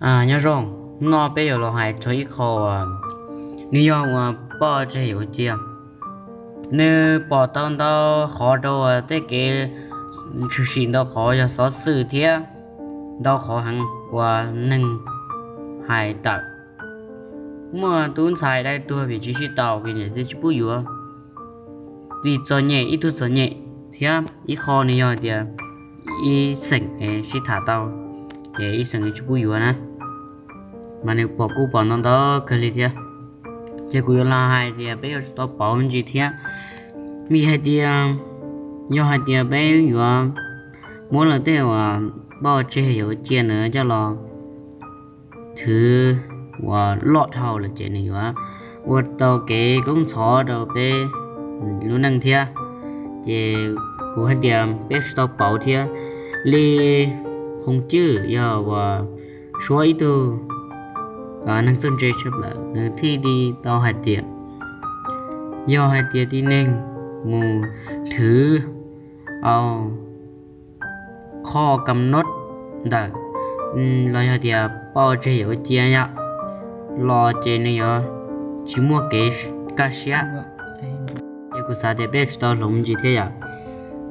Nyob zoo, hnub no peb yuav los hais txog ib qho uas nws yog uas poj tseg yawm ua cia. Nws pom tau ntau qhov rau uas tej kev tshwm sim, ntau qhov yog xov xwm thiab ntau qhov heev uas neeg hais tawm. Muaj tub ntxhais dai tuag vim tsis sib tau, vim niam txiv tsis pub yuav, vim txom nyem, ib tug txom nyem, thiab ib qho nws yog tias ib xeem es sib tham tau, ces ib xeem tsis pub yuav na. Mas nws pom kuj pom ntau ntau kawg li thiab. Ces kuv yuav los hais tias peb yuav tsum tau pauv me ntsis thiab, vim hais tias yog hais tias peb yuav muab lawv tej uas poj tseg yawm ua cia ntawd coj los thwv uas loj dhau lawm ces nws yuav ua tau kev koob ntxhov rau peb lub neej thiab. Ces kuv hais tias peb yuav tsum tau pauv thiab. Li Qhoo Cwj yog uas Suav ib tug neeg txawj ntse tshaj plaws, nws thiaj li tau hais tias yog hais tias tib neeg mus thwv au qhov kam nod ntawm los yog tias poj tseg yawm ua cia yom, los ces nws yuav tsis muaj kev kaj siab. Ces kuv xav tias peb yuav tsum tau hloov me ntsis thiab yom.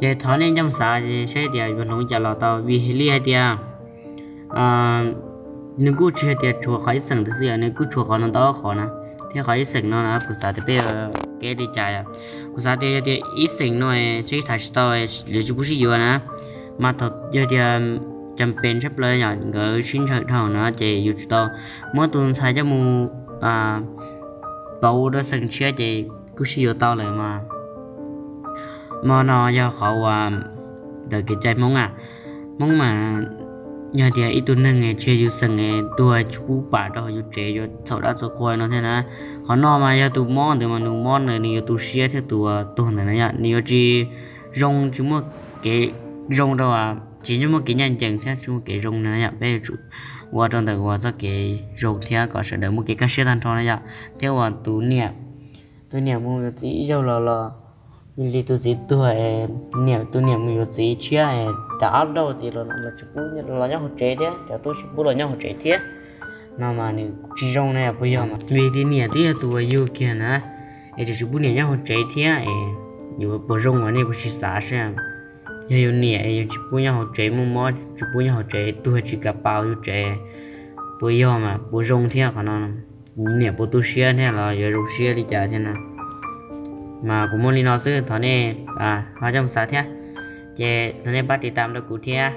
Ces thov nej nco xav saib tias yuav hloov cas los tau, vim li hais tias nws kuj tsis hais tias tshuav qhov ib xeem ntawd xwb yom, nws kuj tshuav qhov no ntau qhov na. Thiab qhov ib xeem no na kuv xav tias peb yuav kev li cas yom. Kuv xav tias yog tias ib xeem no sib tham tsis tau, lawv tsis pub sib yuav na, mas thaum yog tias cas pes tshaj plaws yom, nkawd sib ntshaw dhau no ces yuav tsum tau muab tus ntxhais coj mus pauv ua rau xeem tshiab ces kuj sib yuav tau lawm mas. Mo no yog qhov uas ntawm kev cai Hmoob a. Hmoob mas yog tias ib tug neeg tsis yog yus xeem tuag tsis pub pam rau hauv yus tsev, yuav txhaum dab txhaum qhua no thiab na. Qhov no mas yog tus mob ntawd mas nws mob ntawd nws yuav tu siab thiab, tus tuag ntawd na yom, nws yuav tsis zoo, tsis muaj kev zoo rau, tsis muaj kev ncaj ncees thiab tsis muaj kev zoo na yom. Peb yuav tsum ua rau ntawm uas txoj kev zoo thiab kom sawv daws muaj kev kaj siab tag nrho na yom. Thiab uas tus niam, tus niam mus yuav txiv ib zaug los los li tus txiv tuag, niam, tus niam mus yuav txiv tshiab, cov ob zaug txiv los tsis pub los nyob hauv tsev thiab, cov tub tsis pub los nyob hauv tsev thiab. No mas nws tsis zoo na, puas yog? Vim tias niam twb yog tus uas yug kiag na, es tseem tsis pub niam nyob hauv tsev thiab, yuav puas zoo uas nej puas tsis xav saib? Yog yus niam es yus tsis pub nyob hauv tsev, muaj mob tsis pub nyob hauv tsev, tuag tsis kam pam yus tsev, puas yog mas puas zoo thiab qhov no? Niam puas tu siab thiab los yuav zoo siab li cas thiab na? Mas kuv muaj li no xwb, thov nej ho coj mus xav thiab. Ces thov nej pab tiv tam rau kuv thiab.